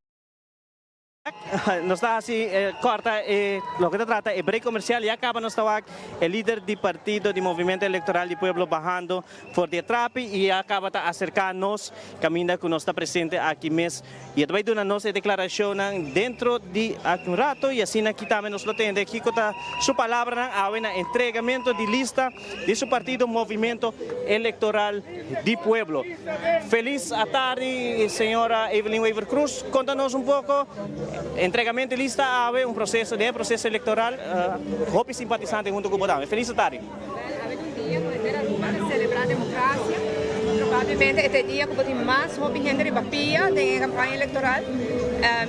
Speaker 1: Nos ta hasi kòrta e loke ta trata e break komersial. Ya kaba nos ta wak e lider di partido di Movimiento Electoral di Pueblo bahando for di e trapi i ya kaba ta aserká nos kaminda ku nos ta presente aki mes. I e ta bai duna nos e deklarashonnan dentro di aki un rato i asina aki tambe nos lo tende kiko ta su palabranan awe na entregamento di lista di su partido Movimiento Electoral di Pueblo. Feliz atardi señora Evelyn Wever Croes, konta nos un poko entregamento di lista awe, un proceso den e proceso electoral hopi simpatizante hunto ku bo tambe. Feliz atardi.
Speaker 19: Awe ta un dia ku henter Aruba ta selebrá demokrasia. Probablemente e ta e dia ku bo tin mas hopi hende riba pia den e kampaña elektoral.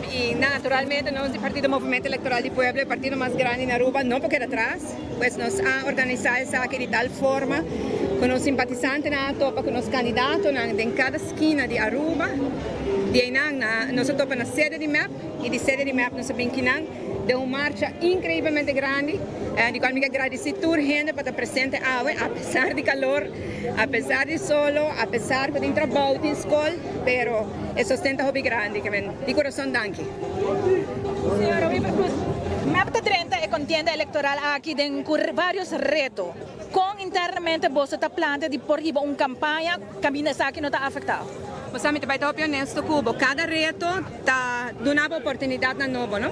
Speaker 19: I naturalmente nos di Partido Movimento Electoral di Pueblo, e partido mas grandi na Aruba, no por keda atras. Pues nos a organisá esaki di tal forma ku nos simpatisantenan a topa ku nos kandidatonan den kada skina di Aruba. Di einan nos a topa na sede di mep i di sede di mep nos a bin kinan. Den un marcha increiblemente grandi, di cual mi ke gradici tur hende pa ta presente awe, a pesar di calor, a pesar di solo, a pesar cu tin trabou, tin scol, pero e sosten ta hopi grandi, ke men di corazon danki.
Speaker 20: Señora Wever Croes, mep ta drenta e contienda electoral aki den cu varios reto. Con internamente boso ta plantea di por hiba un campaña caminda esaki no ta afecta?
Speaker 19: Bo sa, mi ta bai ta hopi honesto cu bo, cada reto ta duna bo oportunidadnan nobo, no?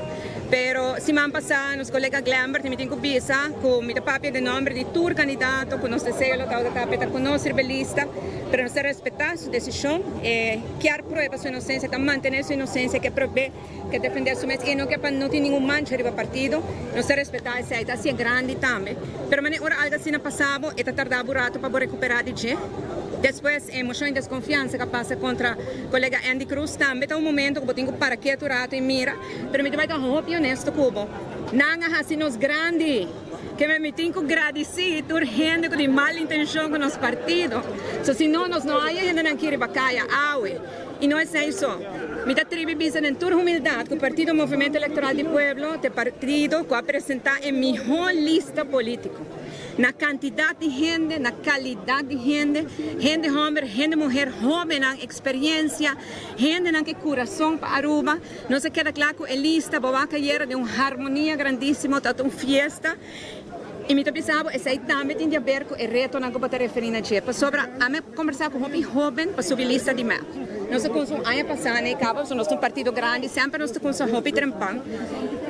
Speaker 19: Pero siman pasa nos colega Glenbert y mi tin cu bisa cu mi ta papia den nomber di tur candidato cu nos deseo lo tabata ta p'e ta cu nos riba e lista, pero nos ta respeta su decision, e kier prueba su inocencia, ta mantene su inocencia, ke probe, ke defende su mes y no ke pa no tin ningun mancha riba partido, nos ta respeta esey, ta haci'e grandi tambe. Pero manera ora algo asina pasa bo, e ta tarda bo rato pa bo recupera di dje. Despues e mocion di desconfiansa cu a pasa contra colega Endy Croes tambe ta un momento cu bo tin cu para ketu rato y mira. Pero mi ta bay ta hopi honesto cu bo. Nan a haci nos grandi. Ke men mi tin ku gradisí tur hende ku tin mal intenshon ku nos partido. So si no, nos no haya hendenan aki riba kaya awe. I no esei so. Mi ta tribi bisa den tur humildat ku Partido Movimento Electoral di Pueblo ta e partido ku a presentá e mihó lista polítiko. Na kantidat di hende, na kalidat di hende, hende hòmber, hende muher, hóbennan, eksperiencia, hendenan ku e kurason pa Aruba. Nos a keda kla ku e lista, bo wak ayera den un harmonia grandísimo, ta un fiesta. I mi ta bisa bo, esei tambe tin di aber ku e retonan ku bo ta referí na dje. Pasobra ami a kombersá ku hopi hóben pa subi lista di mep. Nos a kunsa un aña pasá na e kaba, pasobra nos ta un partido grandi, semper nos ta kunsa hopi trempan.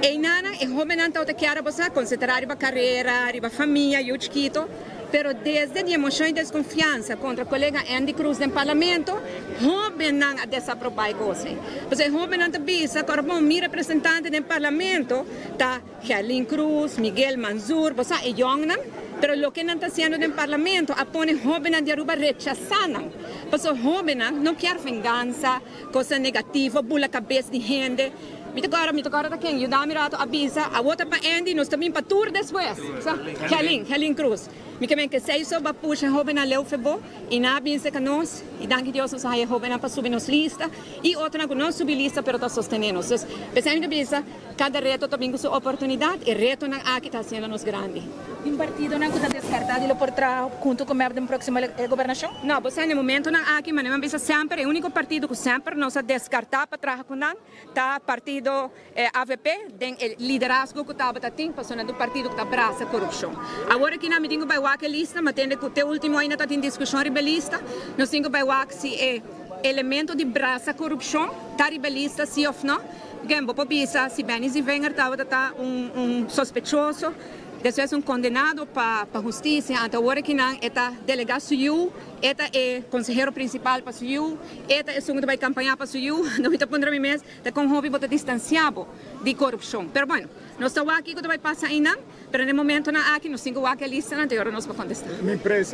Speaker 19: Einanan e hóbennan tabata kier a bo sa konsentrá riba karera, riba famia, yu chikito. Pero desde di e mocion di desconfiansa contra colega Endy Croes den Parlamento, hobennan a desaproba e cos ei. Pasobra e hobennan ta bisa cu ora bon mi representante den Parlamento ta Gerlin Croes, Miguel Manzoor, bo sa e yongnan, pero loke nan ta haciendo den Parlamento a pone hobennan di Aruba rechasa nan. Pasobra hobennan no kier vengansa, cosnan negativo, bula cabes di hende. Mi ta kòrda, mi ta kòrda ta ken yuda mi rato a bisa, awor ta pa Andy, nos ta bin pa tur despues. Sa, Helin, Helin Cruz. Mi ke men kesei so ba pusha e hobennan leu fe bo, i nan a bin serka nos, i danki Dios nos a haya e hobennan pa subi nos lista, i otronan ku no subi lista pero ta sostené nos. Dus, p'esei mi ta bisa, kada reto ta bin ku su oportunidat, e retonan aki ta hasiendo nos grandi.
Speaker 20: Tin partidonan ku ta deskartá di lo por traha huntu ku mep den próksimo gobernashon?
Speaker 19: No, bo sa, na e momentonan aki, manera mi a bisa semper, e úniko partido ku semper nos a deskartá pa traha ku nan, Ta partido avp den e liderazgo cu tabata tin pasobra nan ta un partido cu ta brasa corupcion. Awor aki nan mi tin cu bay wak e lista, ma tende cu te ultimo ainda ta tin discusion riba e lista. Nos tin cu bay wak si e elemento di brasa corupcion ta riba e lista si of no. Again, bo por bisa si Benny Zievinger tabata ta un sospechoso. Despues un kondenado pa pa hustisia, anto awor aki nan e ta delegá su yu, e ta e konsehero prinsipal pa su yu, e ta esun ku ta bai kampañá pa su yu. No mi ta puntra mi mes ta kon hopi bo ta distansiá bo di korupshon. Pero bueno, nos ta wak kiko ta bai pasa einan, pero na e momentonan aki nos tin ku wak e listanan, te ora nos por kontestá.
Speaker 14: Mi pres,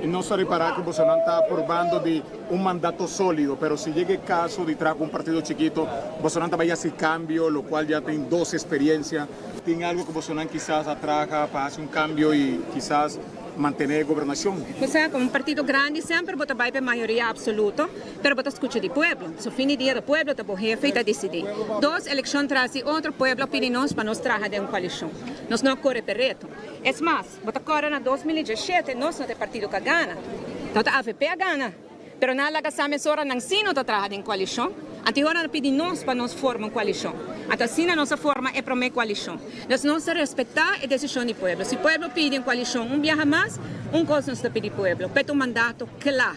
Speaker 14: nos ta ripará ku bosonan ta purbando di un mandato sólido, pero si yega e kaso di traha ku un partido chikito, bosonan ta bai hasi kambio, lokual ya tin dos eksperiensia. Tin algo ku bosonan kisas a traha pa hasi un kambio i kisas mantené e gobernashon?
Speaker 19: Osea, komo un partido grandi semper bo ta bai pa e mayoria apsoluto, pero bo ta skucha di pueblo. So fin di dia ta pueblo ta bo hefe i ta disidí. Dos elekshon tras di otro pueblo a pidi nos pa nos traha den un koalishon. Nos no a kore p'e reto. Es mas, bo ta kòrda na 2017 nos no ta e partido ku a gana. Tabata avp a gana. Pero nan a laga sa mesora nan sí no ta traha den koalishon. Anto e ora nan a pidi nos pa nos forma un koalishon. Anto asina nos a forma e promé koalishon. Dus nos ta respetá e desishon di pueblo. Si pueblo pidi un koalishon un biaha mas, un kos nos ta pidi pueblo, p'e ta un mandato kla.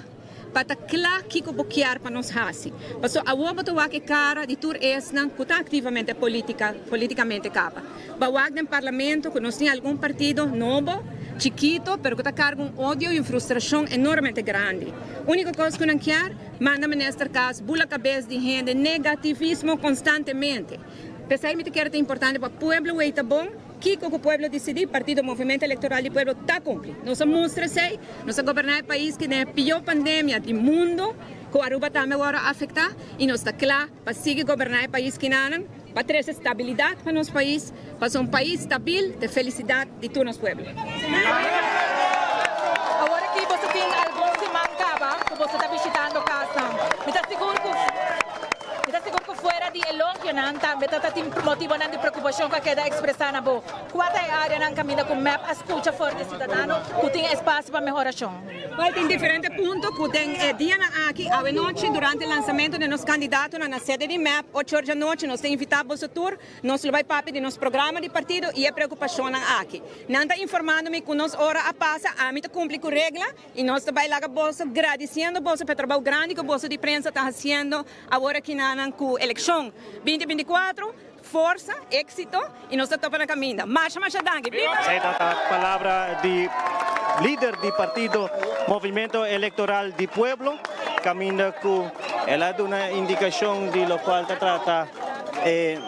Speaker 19: Pa ta kla kiko bo kier pa nos hasi. Pasobra awor bo ta wak e kara di tur esnan ku ta aktivamente politika, politikamente kaba. Bo a wak den parlamento ku nos tin algun partido nobo, chikito, pero ku ta karga un odio i un frustrashon enormemente grandi. Uniko kos ku nan kier, manda minister kas, bula kabes di hende, negativismo konstantemente. P'esei mi ta kere ta importante pa pueblo wei ta bon, kiko ku pueblo disidí, Partido Movimento Elektoral di Pueblo ta kumpli. Nos a mustra esei, nos a goberná e pais ki den e pió pandemia di mundo, ku Aruba tambe wòrdu afektá, i nos ta kla pa sigui goberná e pais kinanan. Pa trece stabilidad pa nos pais, pasobra un pais stabil ta e felicidad di tur nos pueblo.
Speaker 20: Awor aki boso tin algun siman caba cu boso ta bishitando casnan. Mi ta sigur cu mi ta sigur cu fuera di elogionan tambe ta ta tin motibonan di preocupacion cu a keda expresa na bo. Cua ta e areanan caminda cu mep a scucha for di ciudadano cu tin espacio pa mehoracion?
Speaker 19: Wel, tin diferente punto cu den e dianan aki, awenochi, durante lansamento di nos candidatonan na sede di mep, ocho or djanochi, nos ta invita boso tur, nos lo bay papia di nos programa di partido y e preocupacionnan aki. Nan ta informando mi cu nos ora a pasa, ami ta cumpli cu regla y nos ta bay laga boso gradiciendo boso pa e trabao grandi cu boso di prensa ta haciendo awor aki nanan cu eleccion 2024. Forsa, éxito y nos ta topa na caminda. Masha masha danki. Viva!
Speaker 1: Esei ta palabra di lider di partido Movimento Electoral di Pueblo, caminda cu el a duna indicacion di locual ta trata e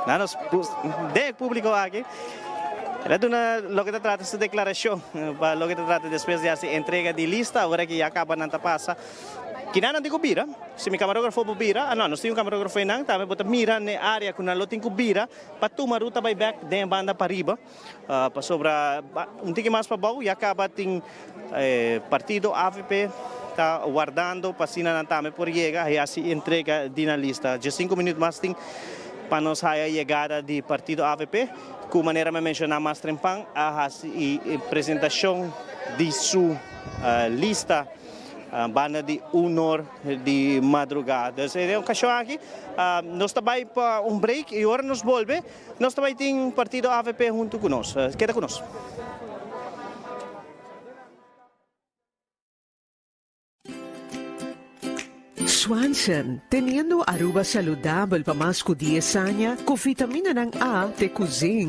Speaker 1: na nos den e publico aki. El a duna loke ta trata su declaracion pa loke ta trata despues di haci entrega di lista, ora ki ya caba nan ta pasa. Kinan nan tin ku bira, si mi kamarógrafo por bira, ah no, nos tin un kamarógrafo einan, tambe bo ta mira n'e área ku nan lo tin ku bira pa tuma ruta bai bèk den e banda pariba, pasobra un tiki mas pabou ya kaba tin partido avp ta wardando pa asina nan tambe por yega i hasi entrega di nan lista. Diesinku minüt mas tin pa nos haya yegada di partido avp ku manera mi a menshoná mas trempan a hasi e presentashon di su lista banda di un or di madrugá. Dus den e okashon aki nos ta bai pa un break i ora nos bolbe nos ta bai tin partido avp huntu ku nos. Keda ku nos.
Speaker 2: Swanson, teniendo Aruba saludabel pa mas cu dies aña cu vitaminanan A te cu zinc.